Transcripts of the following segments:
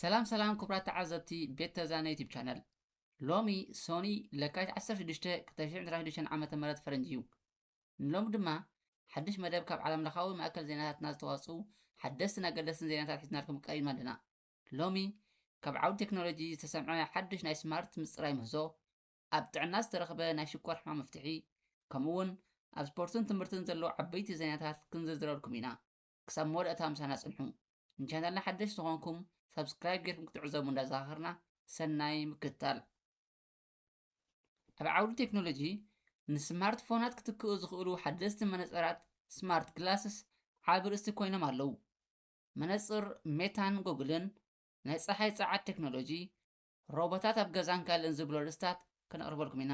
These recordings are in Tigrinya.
ሰላም ሰላም ክቡራት ተዓዘብቲ ቤት ተዛነ ዩቲብ ቻነል። ሎሚ ሶኒ ለካቲት ዓሰርተ ሽዱሽተ ክልተ ሽሕን ዕስራን ሽዱሽተን ዓመተ ምህረት ፈረንጂ እዩ። ንሎሚ ድማ ሓድሽ መደብ ካብ ዓለም ለኻዊ ማእከል ዜናታትና ዝተዋፅኡ ሓደስትን ኣገደስትን ዜናታት ሒዝናልኩም ቀሪብና ኣለና። ሎሚ ካብ ዓውዲ ቴክኖሎጂ ዝተሰምዐ ሓድሽ ናይ ስማርት ምፅራይ ምህዞ፣ ኣብ ጥዕና ዝተረኽበ ናይ ሽኮር ሕማም መፍትሒ፣ ከምኡ እውን ኣብ ስፖርትን ትምህርትን ዘለዉ ዓበይቲ ዜናታት ክንዝርዝረልኩም ኢና። ክሳብ መወዳእታ ምሳና ጽንሑ። ንቻናልና ሓደሽ ዝኾንኩም ሳብስክራይብ ጌርኩም ክትዕዘቡ እንዳዘኻኸርና ሰናይ ምክትታል። ኣብ ዓውዲ ቴክኖሎጂ ንስማርትፎናት ክትክኡ ዝኽእሉ ሓደስቲ መነጽራት ስማርት ግላስስ ዓቢ ርእስቲ ኮይኖም ኣለዉ። መነጽር ሜታን ጎግልን ናይ ጸሓይ ጸዓት ቴክኖሎጂ፣ ሮቦታት ኣብ ገዛን ካልእን ዝብሉ ኣርእስታት ከነቕርበልኩም ኢና።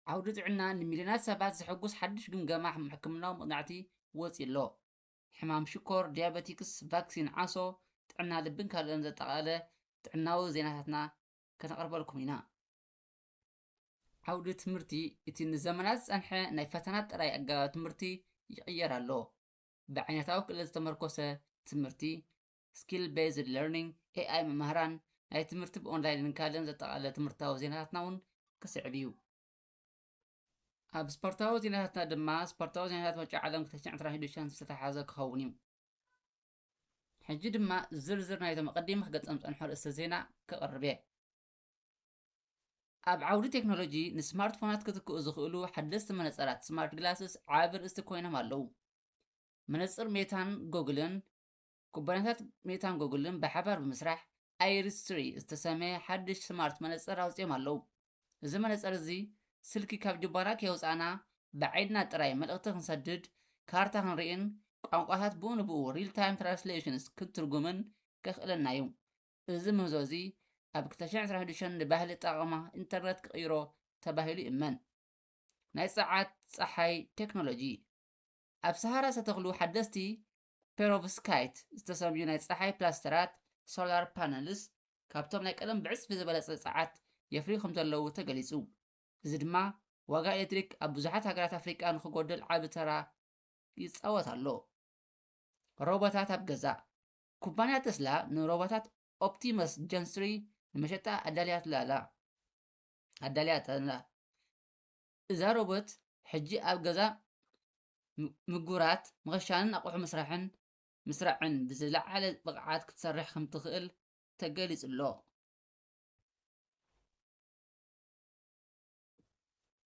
ዓውዲ ጥዕና ንሚልዮናት ሰባት ዘሐጉስ ሓድሽ ግምገማ ሕክምናዊ መቕናዕቲ ወፂኡ ኣሎ። ሕማም ሽኮር፣ ዲያበቲክስ፣ ቫክሲን ዓሶ፣ ጥዕና ልብን ካልእን ዘጠቓለለ ጥዕናዊ ዜናታትና ከነቕርበልኩም ኢና። ዓውዲ ትምህርቲ፣ እቲ ንዘመናት ዝጸንሐ ናይ ፈተናት ጥራይ ኣገባብ ትምህርቲ ይቕየር ኣሎ። ብዓይነታዊ ክእለት ዝተመርኮሰ ትምህርቲ፣ ስኪል ቤዝድ ለርኒንግ፣ ኤኣይ መማህራን፣ ናይ ትምህርቲ ብኦንላይንን ካልእን ዘጠቓለለ ትምህርታዊ ዜናታትና እውን ክስዕብ እዩ። ኣብ ስፖርታዊ ዜናታትና ድማ፣ ስፖርታዊ ዜናታት ዋንጫ ዓለም ክልተ ሽሕን ዕስራን ሽዱሽተን ዝተተሓዘ ክኸውን እዩ። ሕጂ ድማ ዝርዝር ናይቶም ኣቐዲመ ክገልጾም ዝጸንሖ ርእሰ ዜና ከቕርብ እየ። ኣብ ዓውዲ ቴክኖሎጂ ንስማርትፎናት ክትክኡ ዝኽእሉ ሓደስቲ መነጽራት ስማርት ግላስስ ዓቢ ርእስቲ ኮይኖም ኣለዉ። መነጽር ሜታን ጎግልን፣ ኩባንያታት ሜታን ጎግልን ብሓባር ብምስራሕ ኣይሪስ ትሪ ዝተሰመየ ሓድሽ ስማርት መነጽር ኣውጺኦም ኣለዉ። እዚ መነጽር እዚ ስልኪ ካብ ጅባና ከየውጻእና ብዓይንና ጥራይ መልእኽቲ ክንሰድድ፣ ካርታ ክንርእን ቋንቋታት ብኡ ንብኡ ሪል ታይም ትራንስሌሽንስ ክትትርጉምን ከኽእለና እዩ። እዚ ምህዞ እዚ ኣብ ክልተ ሽሕን ዕስራን ሽዱሽተን ንባህሊ ኣጠቓቕማ ኢንተርነት ክቕይሮ ተባሂሉ ይእመን። ናይ ጸዓት ጸሓይ ቴክኖሎጂ። ኣብ ሰሃራ ዝተተኽሉ ሓደስቲ ፔሮቭስካይት ዝተሰምዩ ናይ ጸሓይ ፕላስተራት፣ ሶላር ፓነልስ፣ ካብቶም ናይ ቀደም ብዕጽፊ ዝበለጸ ጸዓት የፍርዩ ከም ዘለዉ ተገሊጹ። እዚ ድማ ዋጋ ኤሌክትሪክ ኣብ ብዙሓት ሃገራት ኣፍሪቃ ንኽጎድል ዓቢ ተራ ይጻወት ኣሎ። ሮቦታት ኣብ ገዛ። ኩባንያ ተስላ ንሮቦታት ኦፕቲመስ ጀን ስሪ ንመሸጣ ኣዳልያትላ ኣላ። ኣዳልያትላ። እዛ ሮቦት ሕጂ ኣብ ገዛ ም-፣ ምጉራት፣ ምኽሻንን ኣቑሑ ምስራሕን፣ ምስራዕን ብዝለዓለ ብቕዓት ክትሰርሕ ከም ትኽእል ተገሊጹ ኣሎ።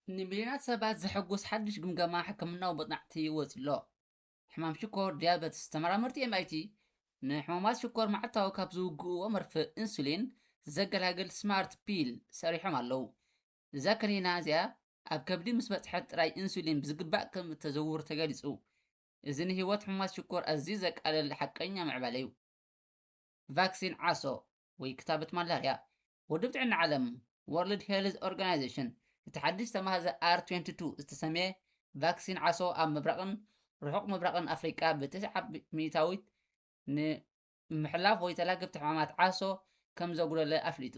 ንሚልዮናት ሰባት ዘሐጉስ ሓድሽ ግምገማ ሕክምናዊ መጽናዕቲ ወጺኡ ኣሎ። ሕማም ሽኮር፣ ዲያበትስ። ተመራመርቲ ኤምኣይቲ ንሕሙማት ሽኮር መዓልታዊ ካብ ዝውግእዎ መርፍእ ኢንሱሊን ዘገላግል ስማርት ፒል ሰሪሖም ኣለዉ። እዛ ከኒና እዚኣ ኣብ ከብዲ ምስ በጽሐት ጥራይ ኢንሱሊን ብዝግባእ ከም እተዘውር ተገሊጹ። እዚ ንህይወት ሕሙማት ሽኮር ኣዝዩ ዘቃልል ሓቀኛ ምዕባለ እዩ። ቫክሲን ዓሶ ወይ ክታበት ማላርያ። ውድብ ጥዕና ዓለም፣ ወርልድ ሄልዝ ኦርጋናይዜሽን፣ እቲ ሓድሽ ዝተማህዘ ኣር ትዌንቲ ቱ ዝተሰምየ ቫክሲን ዓሶ ኣብ ምብራቕን ርሑቕ ምብራቕን ኣፍሪቃ ብተስዓ ሚእታዊት ንምሕላፍ ወይ ተላገብቲ ሕማማት ዓሶ ከም ዘጉደለ ኣፍሊጡ።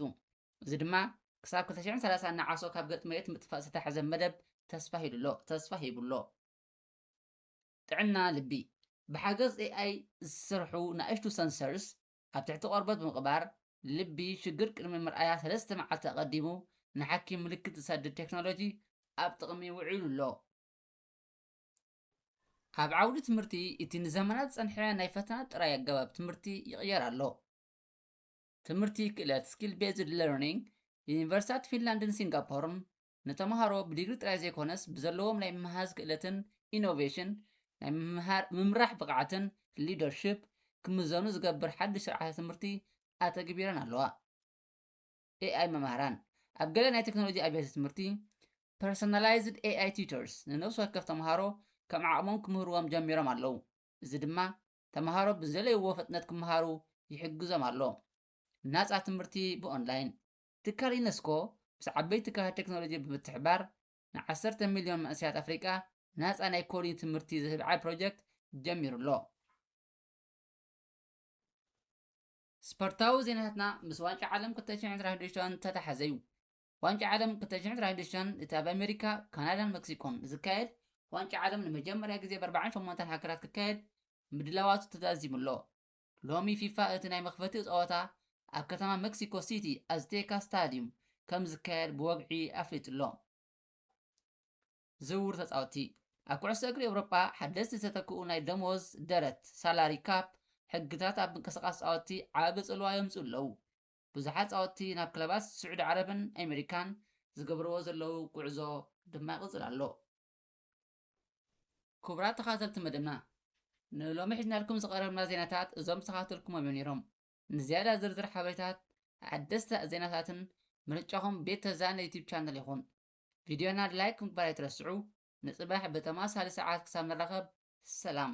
እዚ ድማ ክሳብ ክልተ ሽሕን ሰላሳን ንዓሶ ካብ ገጽ መሬት ምጥፋእ ዝተታሕዘ መደብ ተስፋ ሂሉ ኣሎ፣ ተስፋ ሂቡ ኣሎ። ጥዕና ልቢ። ብሓገዝ ኤኣይ ዝሰርሑ ንኣሽቱ ሰንሰርስ ኣብ ትሕቲ ቆርበት ብምቕባር፣ ልቢ ሽግር ቅድሚ ምርኣያ ሰለስተ መዓልቲ ኣቐዲሙ ንሓኪም ምልክት ዝሰድድ ቴክኖሎጂ ኣብ ጥቕሚ ውዒሉ ኣሎ። ኣብ ዓውዲ ትምህርቲ፣ እቲ ንዘመናት ዝጸንሐ ናይ ፈተና ጥራይ ኣገባብ ትምህርቲ ይቕየር ኣሎ። ትምህርቲ ክእለት፣ ስኪል ቤዝድ ለርኒንግ፣ ዩኒቨርሲታት ፊንላንድን ሲንጋፖርን ንተምሃሮ ብዲግሪ ጥራይ ዘይኮነስ፣ ብዘለዎም ናይ ምምሃዝ ክእለትን ኢኖቬሽን፣ ናይ ምምሃር፣ ምምራሕ ብቕዓትን ሊደርሺፕ ክምዘኑ ዝገብር ሓድሽ ስርዓተ ትምህርቲ ኣተግቢረን ኣለዋ። ኤኣይ መማህራን። ኣብ ገለ ናይ ቴክኖሎጂ ኣብያተ ትምህርቲ፣ ፐርሶናላይዝድ ኤኣይ ቲዩተርስ ንነፍሲ ወከፍ ተምሃሮ ከም ዓቕሞም ክምህርዎም ጀሚሮም ኣለዉ። እዚ ድማ ተምሃሮ ብዝደለይዎ ፍጥነት ክምሃሩ ይሕግዞም ኣሎ። ናጻ ትምህርቲ ብኦንላይን። ትካል ዩነስኮ ምስ ዓበይቲ ትካላት ቴክኖሎጂ ብምትሕባር ንዓሰርተ ሚልዮን መንእሰያት ኣፍሪቃ ናጻ ናይ ኮዲንግ ትምህርቲ ዝህብ ዓቢ ፕሮጀክት ጀሚሩ ኣሎ። ስፖርታዊ ዜናታትና ምስ ዋንጫ ዓለም ክልተ ሽሕን ዕስራን ሽዱሽተን ተተሓዘዩ። ዋንጫ ዓለም ክልተ ሽሕን ዕስራን ሽዱሽተን እቲ ኣብ ኣሜሪካ፣ ካናዳን መክሲኮን ዝካየድ ዋንጫ ዓለም ንመጀመርያ ግዜ ብ ኣርባዓን ሸሞንተን ሃገራት ክካየድ ምድላዋቱ ተዛዚሙ ኣሎ። ሎሚ ፊፋ እቲ ናይ መኽፈቲ ጸወታ ኣብ ከተማ ሜክሲኮ ሲቲ ኣዝቴካ ስታዲዩም ከም ዝካየድ ብወግዒ ኣፍሊጡ ኣሎ። ዝውውር ተጻወትቲ። ኣብ ኩዕሶ እግሪ ኤውሮጳ ሓደስቲ ዝተተክኡ ናይ ደሞዝ ደረት ሳላሪ ካፕ ሕግታት ኣብ ምንቅስቓስ ተጻወትቲ ዓቢ ጽልዋ የምጽኡ ኣለዉ። ብዙሓት ተጻወትቲ ናብ ክለባት ስዑዲ ዓረብን ኣሜሪካን ዝገብርዎ ዘለዉ ጉዕዞ ድማ ይቕጽል ኣሎ። ክቡራት ተኸታተልቲ መደብና፣ ንሎሚ ሒዝናልኩም ዝቐረብና ዜናታት እዞም ዝተኸታተልኩሞም እዮም ነይሮም። ንዝያዳ ዝርዝር ሓበሬታት፣ ሓደስቲ ዜናታትን ምርጫኹም ቤት ተዛን ዩቲዩብ ቻነል ይኹን። ቪድዮና ላይክ ምግባር ኣይትረስዑ። ንጽባሕ ብተመሳሳሊ ሰዓት ክሳብ ንራኸብ፣ ሰላም።